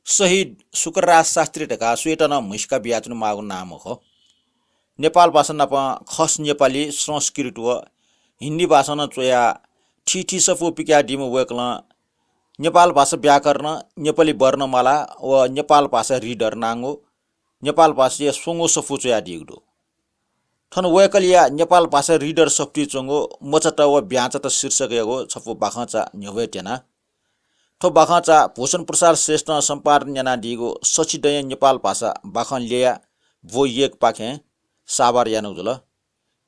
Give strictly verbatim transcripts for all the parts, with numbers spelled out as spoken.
शहीद शुक्रराज शास्त्री धकाः सुयात नं म्हसीका बियाच्वने माःगु नां मखु। नेपाल भाषा नाप खस नेपाली, संस्कृत व हिन्दी भाषां नं च्वयाः थीथी सफू पिकादीम्ह वय्कलं नेपाल भाषा व्याकरण, नेपाली वर्णमाला व नेपाल भाषा reader नांगु नेपाल भाषाया स्वंगू सफू च्वयादीगु दु। थन वय्कःया नेपाल भाषा reader सफुतिइ च्वंगु मचात व ब्याँचात शीर्षकयागु छपु बाखंचा न्ह्यब्वये त्यना। थ्व बाखंचा भूषण प्रसाद श्रेष्ठं सम्पादन यानादीगु सछि दँया नेपाल भाषा बाखं ल्यया ब्व यय्कपाखें साभार यानागु जुल।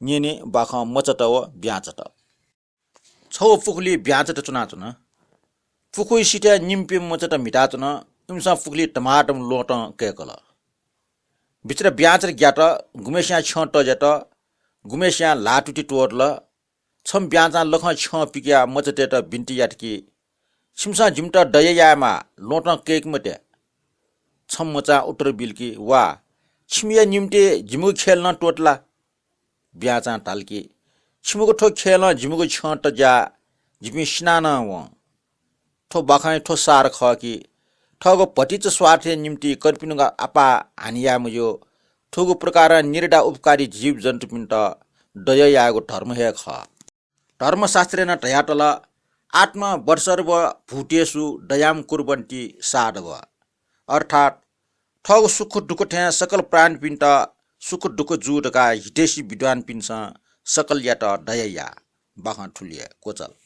न्यने बाखं मचात व ब्याँचात। छगू पुखुलिइ ब्याँचात च्वनाच्वन। पुखुइ सिथय् निम्हपिं मचात म्हिताच्वन। इमिसं पुखुलिइ धमाधम ल्वहंतं कय्कल। बिचरा ब्याँचात ग्यात, गुम्हस्यां छ्यं तज्यात, गुम्हस्यां ल्हातुति त्वःतल। छम्ह ब्याँचां लखं छ्यं पिकयाः मचातय्त बिन्ति यात कि, "छिमिसं जिमित दया यायेमाः, ल्वहंतं कय्के मते।" छम्ह मचां उत्तर बिल कि, "वा, छिमिया निंतिं जिमिगु ख्यलं त्वःते ला?" ब्याँचां धाल कि, "छिमिगु थ्व ख्यलं जिमिगु छ्यं तज्याः जिपिं सिना नं वं।" थ्व बाखंया थ्व सार खः कि थःगु भतिचा स्वार्थया निंतिं कर्पिनिगु आपाः हानि याये मज्यू। थुगु प्रकारं निराधार उपकारी जीवजन्तुपिन्त दया यायेगु धर्म हे खः। धर्मशास्त्रय् नं धयातल, "आत्मवत्सर्वभूतेषु दयां कुर्वन्ति साधवः।" अर्थात् थःगु सुख दुःख थें सकल प्राणीपिन्त सुख दुःख जू धकाः हितैषी विद्वानपिन्सं सकलयात दया या। बाखं थुलि हे क्वचाल।